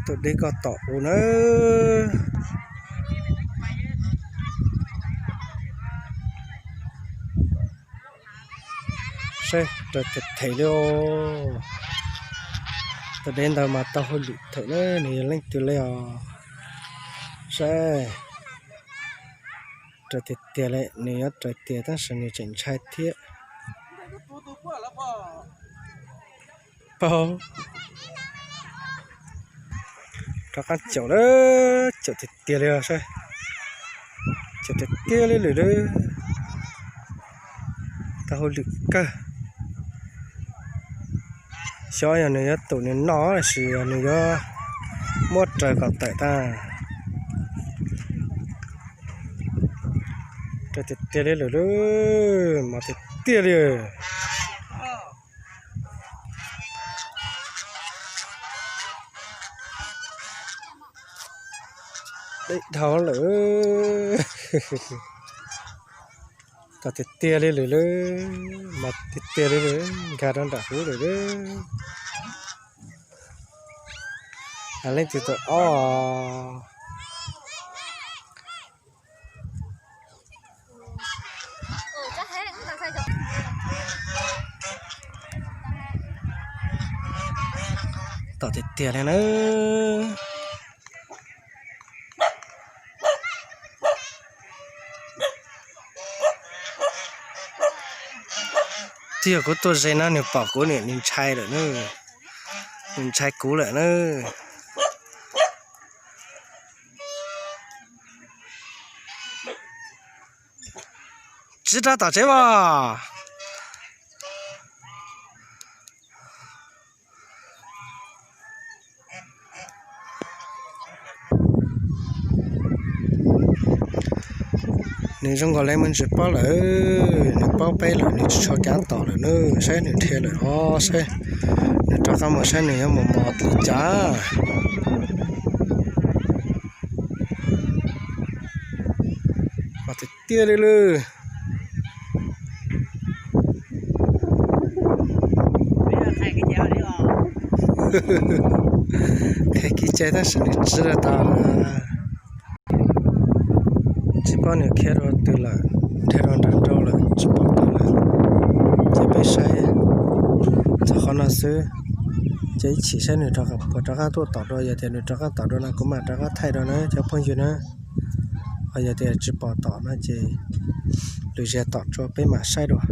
Tus deb koj tom kuv na. Saib raws them them li os. Tus deb ntawd mas tau hauj lwm them na, nws yog leej twg li os. Saib, raws tiag tiag li, nws yuav raws tiag tab sis nws tseem ntshai thiab. Paub, rov qab caum lawm, caum tiag tiag li os, caum tiag tiag li lawm. Tau hauj lwm kawg. Xyov yog nws yuav tum nws noj los sis yog nws yuav muab raws kom tawm tag. Raws tiag tiag li lawm, mas tiag tiag li. Deb dhau lawm. Tau tiag tiag li lawm, mas tiag tiag li lawm, nkag rau nram hub lawm. Leej twg tus ob? Tom tiag tiag li na. Twb yog kuv tuaj ze no nws pom kuv, nws ntshai lawm na, nws ntshai kuv lawm na. Tsis rov tom tsev os. Nws zoo nkaus li muaj ntsis paub lawm, nws paub peb lawm, nws tsis tshua kam tom lawm na. Saib nws dhia lawm os, saib nws rov qab mus saib nws yuav mus mos li cas. Mas tiag tiag li lawm. Qhia kev cai tab sis nws tsis tau lawm. Tsis paub nws khiav rau twg lawm, dhia rau nram rau lawm tsis pom tau lawm. Ces peb saib txog qhov no xwb, ces ib chim saib nws puas rov qab tuaj tom dua. Yog tias nws rov qab tom dua no kuv mam rov qab thaij dua na cov phooj ywg na. Ho yog tias tsis pom tom no ces lwm zaug tom dua peb mam saib dua.